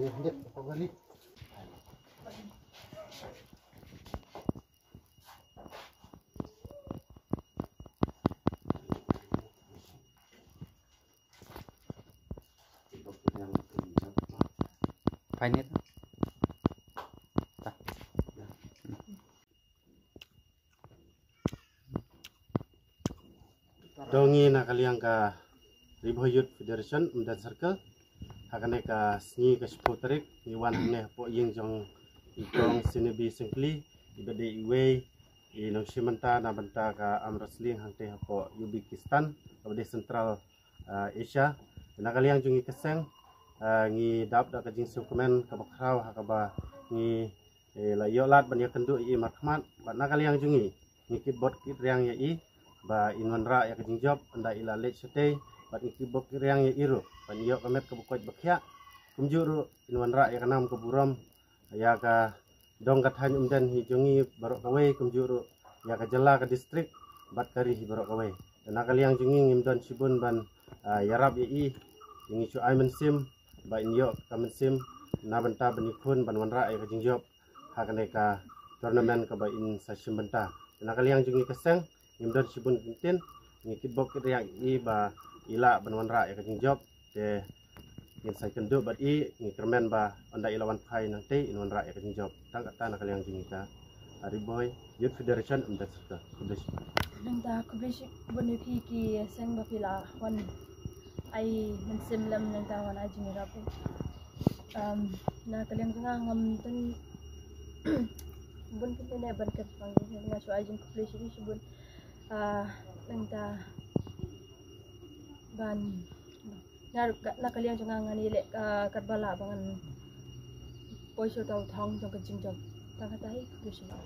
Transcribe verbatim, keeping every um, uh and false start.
Fine ito. Dong ngi na ka liang ka Ri Bhoi Youth Federation Umden Circle. Ha kane ka sngi ka shiphew tarik ngi wan hangne hapoh ïing jong i kong Sinebi Syngkli, i ba dei iwei i nongshim bynta na bynta ka arm wrestling hangtei hapoh Uzbekistan, ka ba dei Central, ah, Asia. Na ka liang jong ngi ka seng, ah, ngi dap da ka jingsngewkmen kaba khraw ha kaba ngi, eh, la ïoh lad ban ïakynduh ïa i markhmat, bad na ka liang jong ngi ngi kitbok kitriang ïa i ba in wanrah ïa ka jingjop ynda i la leit shatei, bad ngi kitbok kitriang ïa i ruh ban ïoh ka met kaba koit ba khiah. Kumjuh ruh in wanrah ïa ka nam ka burom ïa ka dong ka thaiñ Umden hi jong ngi baroh kawei, kumjuh ruh ïa ka jylla, ka district bad ka ri hi baroh kawei. Na ka liang jong ngi ngim don shibun ban, ah, ïarap ïa i, ngi shu ai mynsiem ba in ïoh ka mynsiem na bynta ban ïakhun ban wanrah ïa ka jingjop ha kane ka tournament kaba in sa shim bynta. Na ka liang jong ngi ka seng ngim don shibun kyntien, ngi kitbok kitriang ïa i ba i lah ban wanrah ïa ka jingjop. Te ngin sa ïakynduh bad i, ngi kyrmen ba ynda i la wan phai nangtei in wanrah ïa ka jingjop. Tang katta na ka liang jong ngi ka Ri Bhoi Youth Federation Umden Circle. Khublei shibun. Nangta khublei shibun ïa phi ki seng ba phi la wan ai mynsiem lem nangta wan ai jingïarap. Um, na ka liang jong nga ngam don bun kyntien ban kyrpang, nga shu ai jingkhublei shibun shibun. Ah, nangta ban na ka, na ka liang jong nga ngan ïaleh, ah, katba lah ba ngan poi sha uta u thong jong ka jingjop. Tang kata hi, khublei shibun.